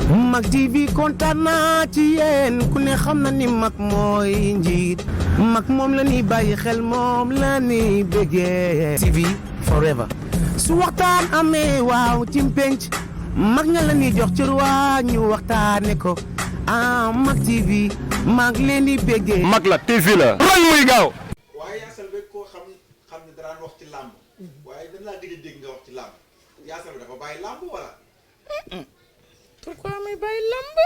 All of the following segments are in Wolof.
Mak TV kontaan naa ci yéen ku ne xam na ni Mak mooy njiit Mak moom la ni bàyyi xel moom la ni bëggee TV forever su waxtaan amee waaw ci penc Mak ña la ni jox cër waa ñu waxtaane ko Mak TV Mak leen di bëggee Mak la TV la roñ muy gaaw waaye Yaasal be koo xam ne daraan wax ci làmb waaye dañ laa gëj a dégg nga wax ci làmb Yaasal bi dafa bàyyi làmb wala pourquoi may bàyyi lamb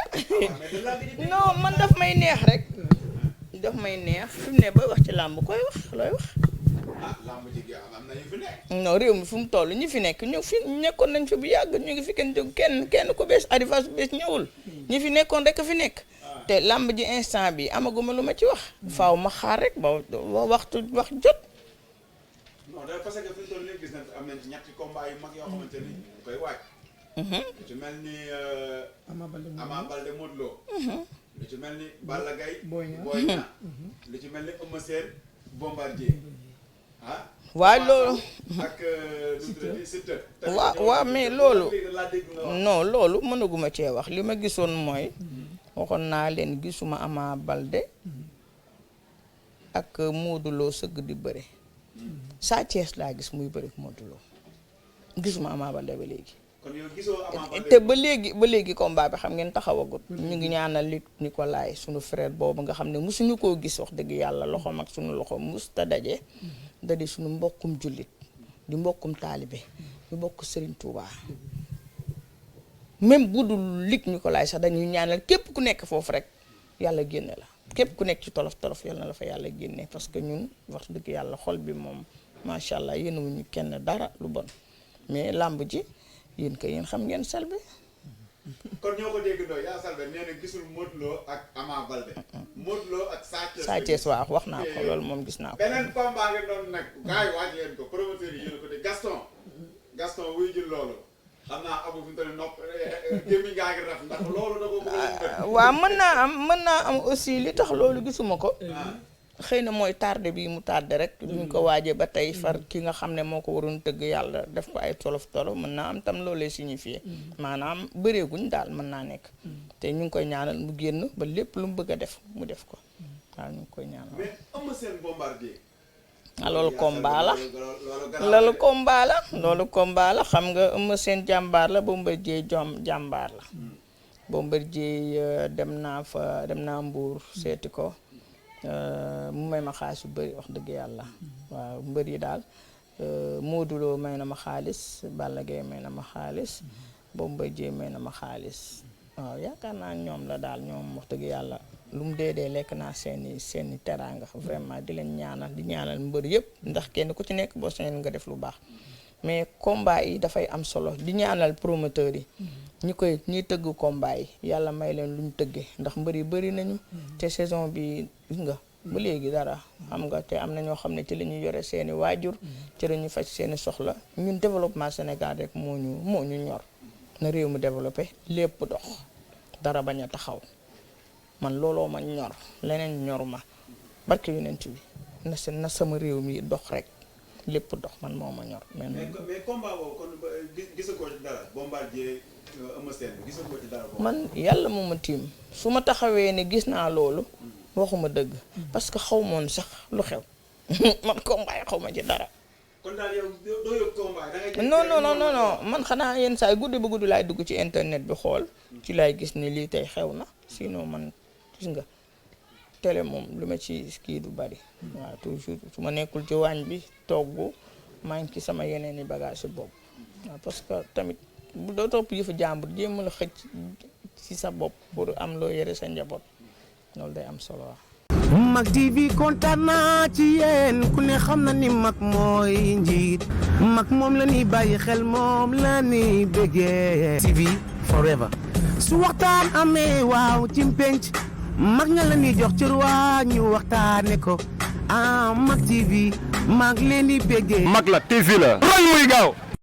non man daf may neex rek daf may neex fi mu ne booy wax ci làmb koy wax looy wax làmb ji am na ñu fi nekk non réew mi fu mu toll ñi fi nekk ñu fi nekkoon nañ fi bu yàgg ñu ngi fi kenn jóg kenn ku bees arrivage bu bees ñëwul ñi fi nekkoon rek a fi nekk te làmb ji instant bi amaguma lu ma ci wax faaw ma xaar rek ba waxtu wax jot non da parce que fi mu toll nii gis nañ am nañ ci ñetti combat yu mag yoo xamante ni ñu koy waaj lu ci mel ni Ama Baldé Modou Lo lu ci mel ni Balla Gaye Boy Niang lu ci mel ni Eumeu Sène Bombardier waaw loolu ak Siteu waaw mais loolu non loolu mënaguma cee wax li ma gisoon mooy waxoon naa leen gisuma Ama Baldé ak Modou Lo sëgg di bëre Sa Thiès laa gis muy bëre Modou Lo gisuma Ama Baldé ba léegi kon yow gisoo Ama Baldé te ba léegi combat bi xam ngeen taxawagut ñu ngi ñaanal Luc Nicolaï sunu frère boobu nga xam ne musuñu koo gis wax dëgg yàlla loxoom ak sunu loxo mus ta daje da di sunu mbokkum jullit di mbokkum taalibe di mbokk Serigne Touba même bu dul Luc Nicolaï sax dañuy ñaanal képp ku nekk foofu rek yàlla génne la képp ku nekk ci tolof yàlla na la fa yàlla génne parce que ñun wax dëgg yàlla xol bi moom macha allah yéenewuñu kenn dara lu bon mais làmb ji yéen kay yéen xam ngeen Selbé kon ñoo ko dégg ndoo yaa Selbé nee na gisul Modou Lo ak Ama Baldé Modou Lo ak Sa Thiès waaw wax naa ko loolu moom gis naa ko beneen combat nga doon nag gars yi waaj leen ko promoteur yi yéen ko de Gaston wuy jël loolu xam naa abu fi mu toll nopp gémmiñ ngaa ngi raf ndax loolu da ko bëgg waaw mën naa am aussi li tax loolu gisuma ko xëy na mooy tardé bi mu tardé rek duñ ko waajee ba tey far ki nga xam ne moo ko waroon tëgg yàlla def ko ay tolof mën naa am tam loolee signifié maanaam bëreeguñ daal mën naa nekk te ñu ngi koy ñaanal mu génn ba lépp lu mu bëgg a def mu def ko waaw ñu ngi koy ñaanal. mais Eumeu Sène Bombardier loolu combat la xam nga Eumeu Sène jàmbaar la Bombardier jàmbaar la Bombardier dem naa Mbour seeti ko mu may ma xaalis yu bëri wax dëgg yàlla waaw mbër yi daal Modou Lo may na ma xaalis Balla Gaye may na ma xaalis Bombardier may na ma xaalis waaw yaakaar naa ñoom la daal ñoom wax dëgg yàlla lu mu dee lekk naa seeni teraanga vraiment di leen ñaanal di ñaanal mbër yëpp ndax kenn ku ci nekk boo sañoon nga def lu baax mais combat yi dafay am solo di ñaanal promoteur yi ñi tëgg combat yi yàlla may leen lu ñu tëggee ndax mbër yi bëri nañu te saison bi gis nga ba léegi dara xam nga te am na ñoo xam ne ci la ñuy yore seeni waajur ci la ñuy faj seeni soxla ñun développement Sénégal rek moo ñu ñor na réew mi développé lépp dox dara bañ a taxaw man looloo ma ñor leneen ñor ma barke yonent bi na sama réew mi dox rek lépp dox man moo ma ñor. mais combat boobu kon gisagoo ci dara Bombardier Eumeu Sène gisagoo ci dara. man yàlla moo ma tiim su ma taxawee ne gis naa loolu waxuma dëgg parce que xaw moon sax lu xew man combat yi xaw ma ci dara. kon daal yow doo yóbbu combat da ngay non man xanaa yenn saa yi guddi ba guddi laay dugg ci internet bi xool ci laay gis ni lii tey xew na sinon man gis nga télé moom lu ma ci kii du bari waaw toujours su ma nekkul ci waañ bi togg maa ngi ci sama yeneen i bagage bopp waaw parce que tamit bu doo topp yëfu jàmbur jéem la xëcc ci sa bopp pour am loo yore sa njaboot loolu day am solo waaw. Mak TV kontaan naa ci yéen ku ne xam na ni Mak mooy njiit Mak moom la ni bàyyi xel moom la ni bëggee TV forever su waxtaan amee waaw ci penc Mak ña la ni jox cër waa ñu waxtaane ko Mak TV Mak leen di bëggee Mak la TV la roñ muy gaaw